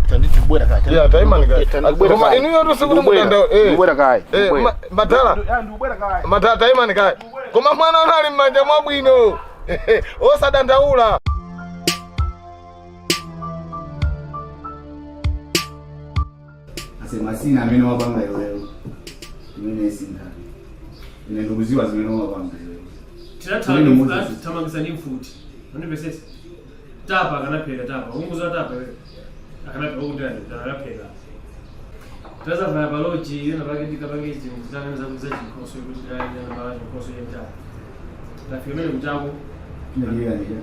Tandibwera kaye. Yeah, taimani kaye. Koma inuyo tu sikuti mudanda eh. Ndibwera kaye. Eh, madala. Ndibwera kaye. Madala taimani kaye. Koma mwana unali m'manja mwabwino. Osadandaula. Ase masina amene wapanga iweyo imene sindani ine ndikuziwa zimene wapanga iweyo. Kumene Moses. Thamangisa ndi mfuti andipesesa tapa akanapheka tapa unguza tapa iwe akanapheka ukundani akanapheka tazavaya paloji yena pake ndikapange zinthu zane zakuza chinkhoso kuti yana pala chinkhoso yenjani tafika mene kuchako. Ndiyika ndija.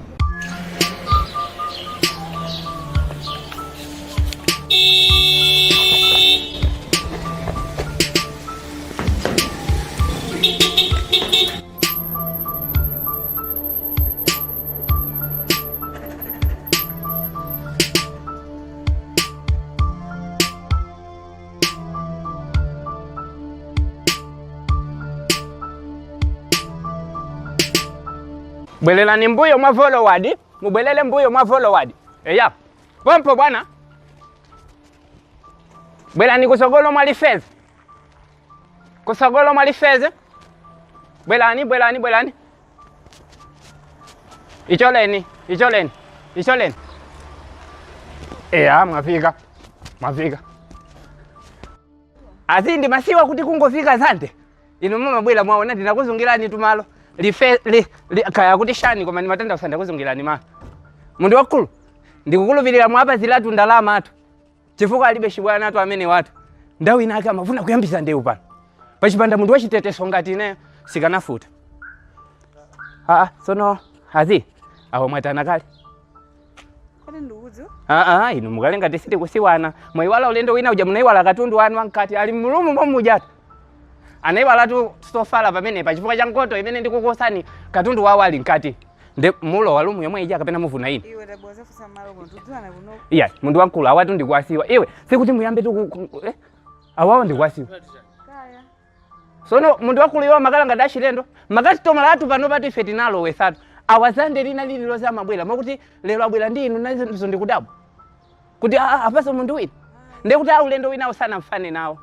Bwelelani mbuyo mwa forward, mubwelele mbuyo mwa forward. Eya. Pompo bwana. Bwelani kusogolo mwa lifeze. Kusogolo mwa lifeze. Bwelani, bwelani, bwelani. Icholeni, icholeni, icholeni. Eya, mwafika. Mwafika. Azindi masiwa kuti kungofika zante. Inu mumabwera mwaona ndinakuzungirani tumalo. Life li, li, kaya kuti shani koma ndimatenda usanda kuzungirani malo. Munthu wakulu ndikukulupirira mwapa zilatu ndalama atu. Chifukwa alibe chibwana atu amene watu. Ndawu ina ake amafuna kuyambisa ndewu pano. Pachipanda munthu wachiteteso ngati ineyo sikanafuta. Ah, sono azi awo mwatana kale. Kodi ndikudziwa? Ah, ah, inu mukalenga tisiti kusiwana. Mwaiwala ulendo wina uja munaiwala katundu wanu wankati ali mulumu momujatu. Anaiwala tu sofala pamene pachifukwa cha nkoto imene ndikukosani katundu wawo ali nkati. Nde mulo walumu yomwe ija kapena muvuna ine. Iwe tabwaza fusa malo kuno tudziwana kuno. Iya, munthu wankulu awatu ndikuwasiwa. Iwe, sikuti muyambe tu awawo ndikuwasiwa. Kaya. Sono munthu wakulu iwo amakala ngati achilendo. Makasitomala athu pano patu ife tinalo wesatu. Awazande lina lililonse amabwera mwakuti lero abwera ndi inu nazo ndikudabwa. Kuti apaso munthu wina. Ndekuti aulendo wina usana mfane nawo.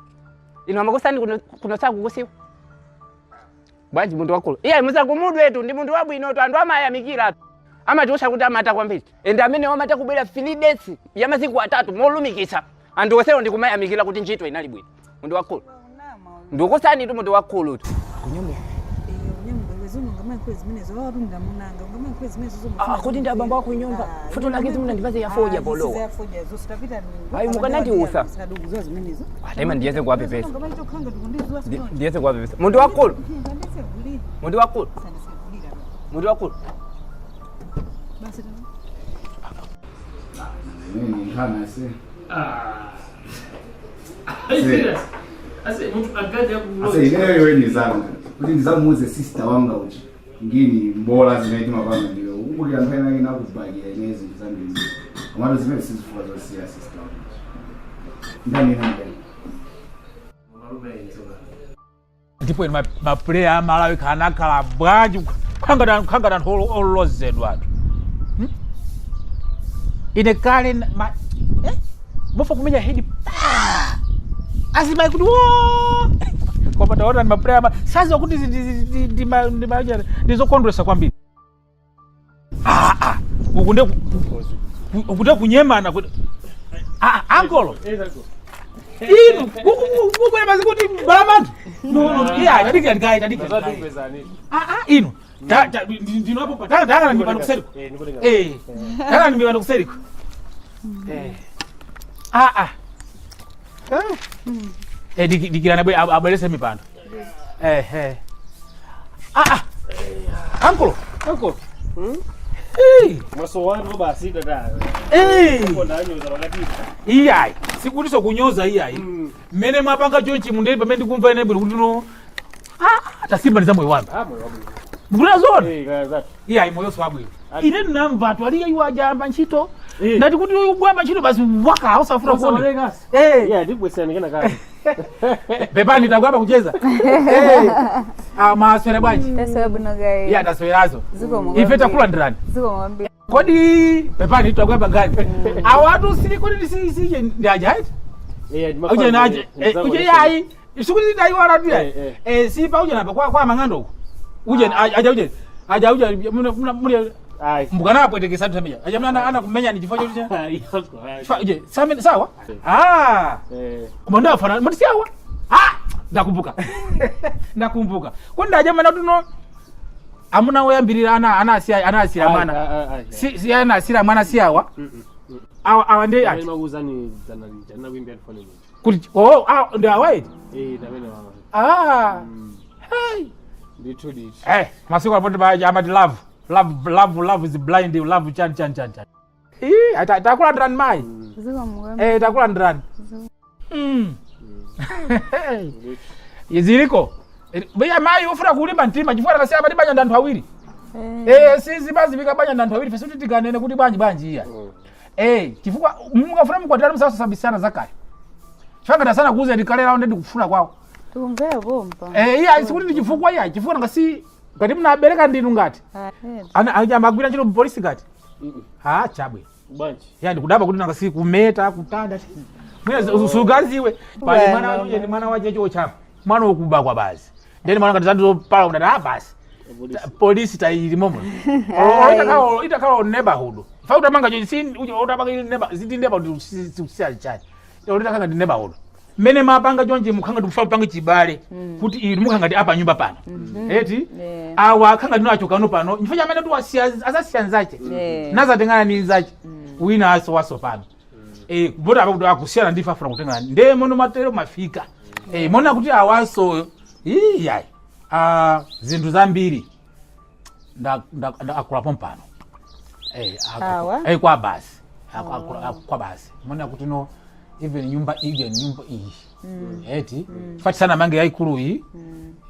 Inu amakusani kuno kuno sakukusiwa. Bwanji munthu wakulu. Iye musakumudwe tu ndi munthu wabwino tu anthu amayamikira tu. Amatiusa kuti amata kwambiri. Ende amene wamata kubwera 3 days ya masiku atatu molumikitsa. Anthu onsewo ndikumayamikira kuti ntchito inali bwino. Munthu wakulu. Unama uyu. Ndikusani tu munthu wakulu tu. Iwe unyamuka iwe zino ngamayankhule zimenezo wawatu ndamunanga ngamayankhule zimenezo zomwe. Ah, kuti ndi abambo ako nyumba. Futo lake zimunandipaze ya foja polowa. Ya foja zo sitapita ni. Ayi, mukanandiusa. Sikadukuziwa zimenezo. Ataima ndiyeze kuwapepesa. Ngamaito khanga ndikundiziwa sitoni. Ndiyeze kuwapepesa. Munthu wakulu. Ndisegulira. Munthu wakulu. Sandisegulira. Munthu wakulu. Basi tano. Imene ni nkhani ase. Ah. Are you serious? Ase munthu agadi Ase akuloji. ineyo iwe ni zanga kuti ndizamuuze sister wanga uchi ngini mbola zimene timapanga ndiwe ukumbukira nthawi inake nakubakira ine zinthu zambiri komatu zimene sizifuka zosiya sister wanga ndani ina ndani. Malume ayenzoka. Ndipo ine mapuleya amalawi kanakhala bwanji khangati anthu olozedwa anthu. Ine kale mufa kumenya hedi pa azimayi kuti wo koma taona ni mapuleya ama saziwa kuti ndizokondwesa kwambiri. Ukunde kunyemana kuti ankolo inu kubwera basi kuti balamanthu no no iya tadikira ndikayi tadikira inu ndinopo tanga ndipano kuseriko tanga ndipano kuseriko dikirana bwe abwerese mipando ankolo ankolo. Masowano basi tata. Kondanyoza pakati. Iyayi sikutiso kunyoza iyayi mmene mwapanga chonchi mundeni pamene ndikumva ine bwino kuti no tasimbaniza moyo wanu. Ah, moyo wabwino. Mukuna zona Eh, kaya zati. iyayi moyonso wabwino ine ndinamva atu aliye iwo ajamba ntchito Ndati kuti kuyamba ntchito basi waka usafuna kuona. Eh. Yeah, ndibwesani kena kale. Pepani takuyamba kucheza. Eh. Ah, maswera bwanji. Taswera bwino guys. Iya taswerazo. Zikomo Ife kwambiri. takulandirani. Zikomo kwambiri. Kodi pepani takuyamba ngani? Awatu sili kodi si si ndi aja eti? Yeah, Uje naje. Uje yayi. Sikuti ndayiwala tu yayi. Eh, Eh, si pa uje napa kwa mang'ando uko. Uje aja uje. Aja uje muna muna Ai. mbukana apwetekesa tu samija. Aja mna ana kumenya ni chifo chocho. Ai. Uje same sawa? Ah. Eh. Koma ndafana mati siawa. Ah, ndakumbuka. Ndakumbuka. Kodi ndaja mana tuno amuna woyambirira ana ana asira mwana. Si si ana asira mwana siawa. Awa awa ndi ati. Makuuzani dzana lija ndinakuimbira phone ino. Kuti oh ah ndi awa eti. Eh, ndamene wawa. Ah. Hey. Ndithu ndithu. Eh, masiku apo ndi amati love. Love love love is blind love chan chan chan chan. Eh, takulandirani mai. Zikomo kwambiri. Eh, takulandirani. Mm. Ziliko. Beya mai ufuna kulimba mtima chifukwa akasiya pati banja ndi anthu awiri. Eh. Eh, sizibazibika banja ndi anthu awiri fesuti tikanene kuti bwanji bwanji iya. Eh, chifukwa mukafuna mukwatirana musasabisana zakale. Chifukwa ngati asana kuuza ndikalera ndi ndikufuna kwawo. Tikumvera pompa. Eh, iya sikuti ndi chifukwa iya, chifukwa ngasi ngati munabereka ndinu ngati. Ah, eh. Ana aja amagwira ntchito mpolisi ngati. Ah, chabwe. Bwanji. Ya ndikudaba kuti nangasi kumeta kutanda. Mwina sugaziwe. Pali mwana wanje ndi mwana wache cho chapa. Mwana wokuba kwa basi. Then mwana ngati zandu pala unati ah basi. Polisi taili momo. O itakalo neighborhood. Fa utamanga cho si utamanga ili neighbor ziti neighborhood si chani. Utakanga ndi neighborhood. Mene mapanga chonje mukhanga ndikufa kupanga chibale kuti ili mukhanga ndi apa nyumba pano. Eti Yeah. awa akhanga ndino achokano pano. Chifukwa chamene tiwasiya azasiya nzache. Yeah. Nazatengana ni nzache. Wina aso waso pano. Eh kubota apa kuti akusiyana ndife afuna kutengana. Ndiye mono matero mafika. Eh mona kuti awaso iyayi. Ah zinthu zambiri nda nda akulapo mpano. Eh Awa? eh kwa basi. Kwa basi. Mona kuti no even nyumba ije nyumba iyi. Eti fatisana mange yaikulu iyi.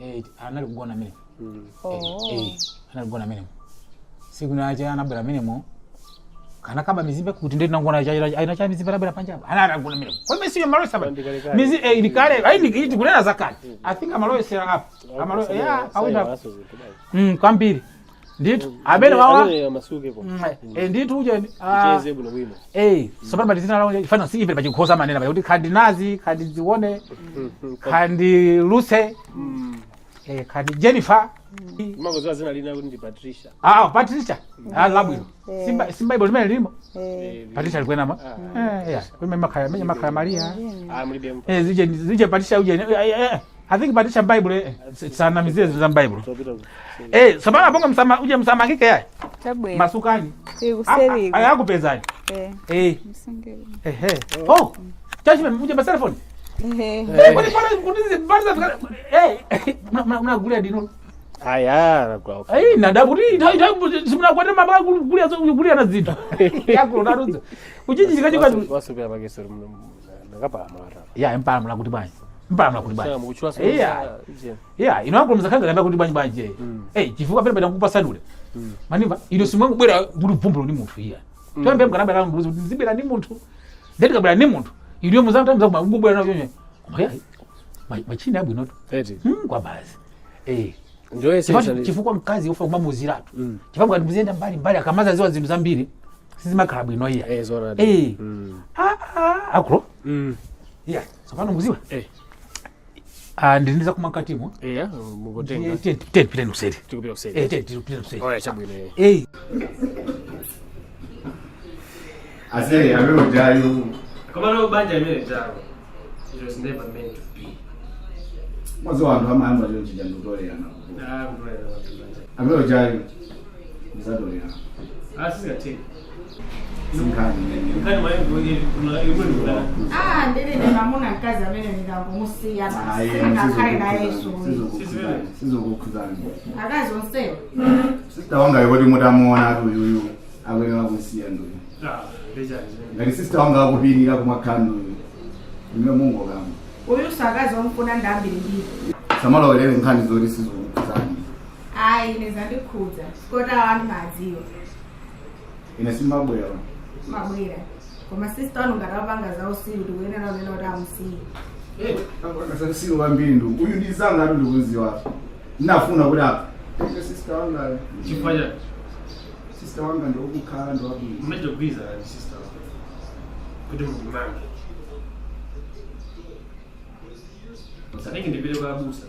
Eh anali kugona mene. Oh. Eh anali kugona mene. Siku nache anabwera menemo. Kana kaba mizimbe kuti ndi nangona cha aina cha mizimbe anabwera panjapa. Ana anagona menemo. Kwa mimi siyo malo saba. Ndikale-kale. Mizi eh ilikale ai ndi kunena zakale. I think amaloyesera apa. Amalo yeah awina. Kwambiri. Ndithu amene wawa Masuke po. Eh ndithu uje ah Cheze bwino bwino. eh sopano patizina lawo fana si ife pachikhoza manena pakuti khandi nazi khandi zione khandi luse eh khandi Jennifer. Makuziwa zina lina kuti ndi Patricia. Ah Patricia. Ah labwino. Simba simba ibo limene limo. Eh. Patricia likwena ma. Eh yeah kwema makhaya menya makhaya Maria. Ah, mulibe mpa. Eh zije zije Patricia uje eh I think Patricia Bible sana mizee za Bible. Topita. Eh sopano aponga msama uje msamangike yayi. Chabwino. Masukani. Tiri kuseriko. Ayakupezani. Eh. Eh Msungere. ehe. Oh. Chachi uje pa telephone. Eh. Eh kuni pale kuni pale zafika eh mna gulia dino. Aya, nakula. Eh nada kuti ita ita simna kwete mabaka gulia gulia na zito. Yako naruzo. Uchiji chikacho Wasukira pakeso nakapala malata. Ya mpala mla kuti bwanji. Mpala mla kuti Saka bwanji. mukuchwa so. Yeah. Yeah, ino angu mzakanga kamba kuti bwanji bwanji. Eh chifuka pele pele kupa sanule. Maniva ino simwe kubwera kuti bvumblo ni munthu iya. Twembe mkanamba kanga kuti nzibera ni munthu. Ndeti kabwera ni munthu. Ino muzamta mzakuma kubwera nayo nyonye. Koma ya machini abwino tu. Eti. Kwa basi. Eh Njoye sesa. chifukwa mkazi ufa kumamuziratu. Chifukwa ngati muziyenda mbali mbali akamaza ziwa zinthu zambiri sizimakhala bwino iya. Eh zona. Eh. Ah ah akro. Iya, tsopano muziwa. Eh. Ah ndindiza kumakatimo. Eh, mukutenga. Ten piteni kuseri. Tikupita kuseri. Eh ten piteni kuseri. Oya chabwino. Eh. Ase amene ujayu Koma banja imene tawo. It was never meant to be. mwazi wanthu amayamba chonchija ndikutolerana. Ah, kutolera wanthu banja. Amene ujayu ndisatolerana. Ah, sizingatheka. Sinkhani imene. Nkhani mwayo imwe ndikudana. Ah, ndili ndi mamuna mkazi amene ndingangomusiya Ayi, sindingakhale nayenso. sizokukhuzani. Akazi onsewa. Sister wanga kuti mutamuona ati uyuyu akuyenera kusiya nduyu. Ah, ndechani. Ngati sister wanga akupirira kumakhala nduyu. Ine mungokamba. Uyuso akazi omfuna ndambirimbiri. Samalowerere nkhani zoti sizokukhuzani. Ayi, ine zandikhudza. Kota wanu madziwa. Ine simabwera. Mabwera. Koma sister wanu ngati wapanga za usiru tikuyenera kunena kuti amusiye. Akasasiro kwambiri ndu uyu ndi zanga atu ndikuziwa ndinafuna kuti apa tenge sister wanga Chifukwa chani? Sister wanga ndiwokukhala ndiwabwino. Munachogwiza ndi sister wako kuti mundimange. Sanenge ndipite kwa abusa.